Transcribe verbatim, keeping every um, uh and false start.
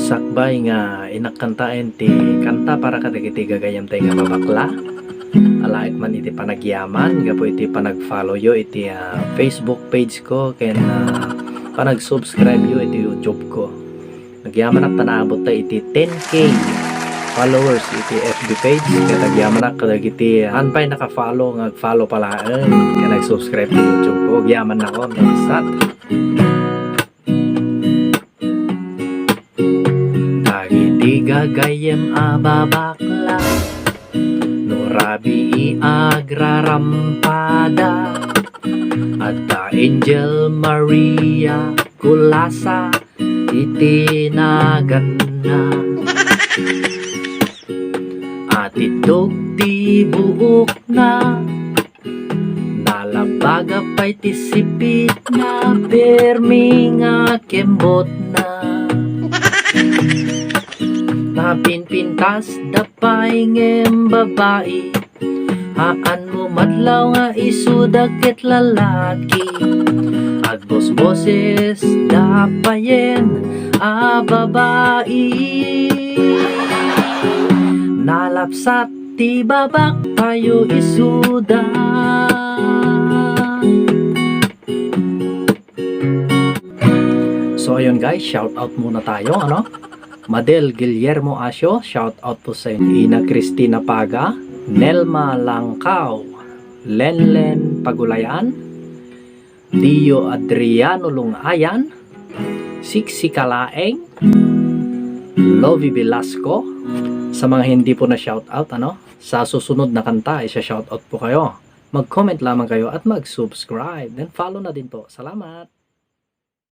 Sakbay nga inakkantaen ti kanta para kadagiti gagayyemtay nga babakla. Alaek man iti panagyaman gapu iti panag-follow yo iti, ah, Facebook page ko ken, ah, panag-subscribe yo iti YouTube ko. Nagyamanak ta naabutta iti ten K followers iti F B page ket agyamanak kadagiti, ah, saan pay naka-follow nga ag-follow pa laeng ken nag-subscribe ti YouTube ko. Agyamannakon, kabsat. Dagiti gagayyem a babakla, no rabii agrarampada, adda Angel Maria Culasa iti naganna. Atiddog ti buokna, nalabaga pay ti sipitna, permi nga kembotna. Napinpintas da pay ngem babai, haan mo madlaw nga isuda ket lalaki. Agbosboses da payen a babai. Nalapsat ti babak tayo isuda. So ayun guys, shout out muna tayo, ano? Madel Guillermo Asio, shout out po sa inyo. Ina Cristina Paga, Nelma Langkaw, Lenlen Pagulayan, Dio Adriano Lungayan, Siksi Kalaeng, Lovie Velasco. Sa mga hindi po na shout out, ano? Sa susunod na kanta, isa-shout out po kayo. Mag-comment lamang kayo at mag-subscribe. Then follow na din po. Salamat!